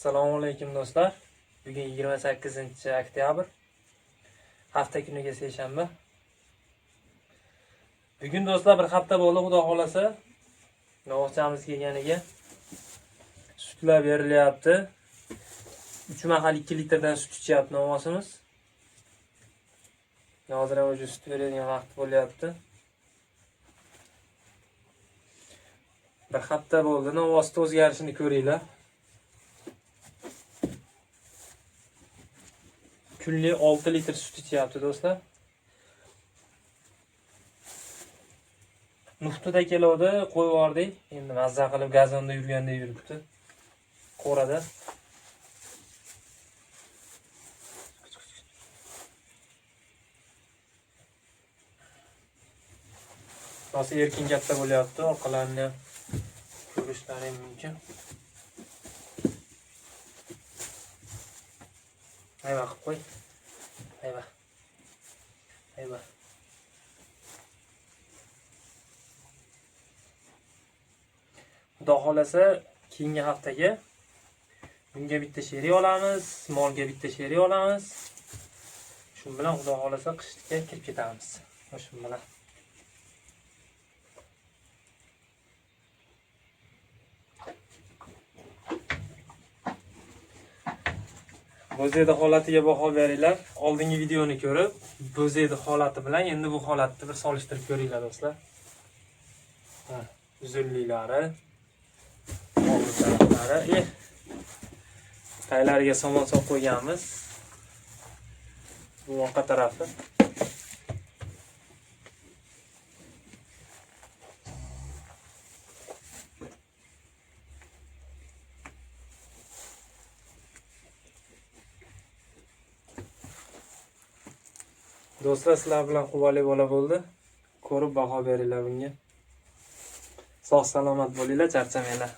Assalomu alaykum do'stlar. Bugun 28 oktyabr. Hafta kuniga seshanba. Bugun do'stlar bir hafta bo'ldi, xudo xolasa. Novvochamiz kelganiga. Sutlar berilyapti. 3 mahal 2 litrdan sut ichyapti novvosimiz. Hozir ham o'sha sut beradigan vaqt bo'lyapti. Bir hafta bo'ldi. Novvosni o'zgarishini ko'ringlar. Kunlik 6 litr sut ichyapti do'stlar. Nuftida keluvdi, qo'yib yubordik. Endi mazza qilib gazonda yurganda yuribdi. Qo'rada. Rosa erkin katta bo'lyapti, orqalarini ham ko'rishlaring mumkin. Ayva qilib qo'y. Ayva. Ayva. Xudo xolasa keyingi haftaga bunga bitta sherik olamiz, molga bitta sherik olamiz. Shu bilan xudo xolasa qishga kirib ketamiz. Shu bilan. Bo'zedi holatiga baho beringlar. Oldingi videoni ko'rib, Bo'zedi holati bilan endi bu holatni bir solishtirib ko'ringlar do'stlar. Ha, uzunliklari, oldi taraflari, taylariga somon solib qo'yganmiz. Bu orqa tarafi. Do'stlar, sizlar bilan Quvali bola bo'ldi. Ko'rib baho beringlar bunga. Sog' salomat bo'linglar, charchamanglar.